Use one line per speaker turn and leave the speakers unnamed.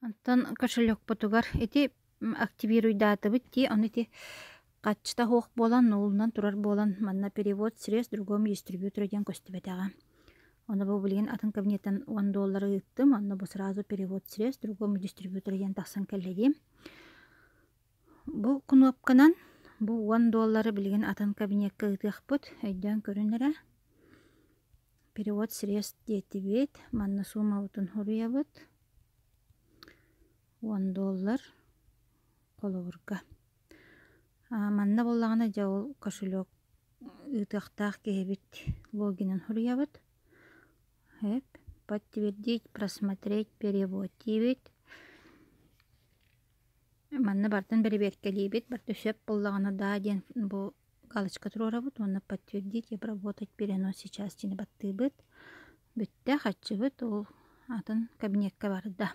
Онтон кошелекпутугар ити активируйдаатыбыт дии, ону ити хаччыта суох буолан, нулунан турар буолан, манна перевод средств другому дистрибьютору диэн көстүбэтэҕэ. Ону бу билигин атын кабинеттан 10 доллары ыыттым, онно бу сразу перевод средств другому дистрибьютору диэн тахсан кэллэ дии. Бу кнопканан бу 10 доллары билигин атын кабинекка ыытыахпыт, өйдөөн көрүн эрэ. Перевод средств диэтибит, манна суумабытын суруйабыт. 10 доллар холобурга. Манна буоллаҕына дьэ ол кошелек ыытыахтаах киһибит логинын суруйабыт. Эп подтвердить, просмотреть перевод диибит. Манна барытын бэрэбиэркэлиибит, барыта сөп буоллаҕына да диэн бу галочка туруорабыт уонна подтвердить и обработать перенос сейчас диэни баттыыбыт. Бүттэ, харчыбыт ол атын кабинекка барда.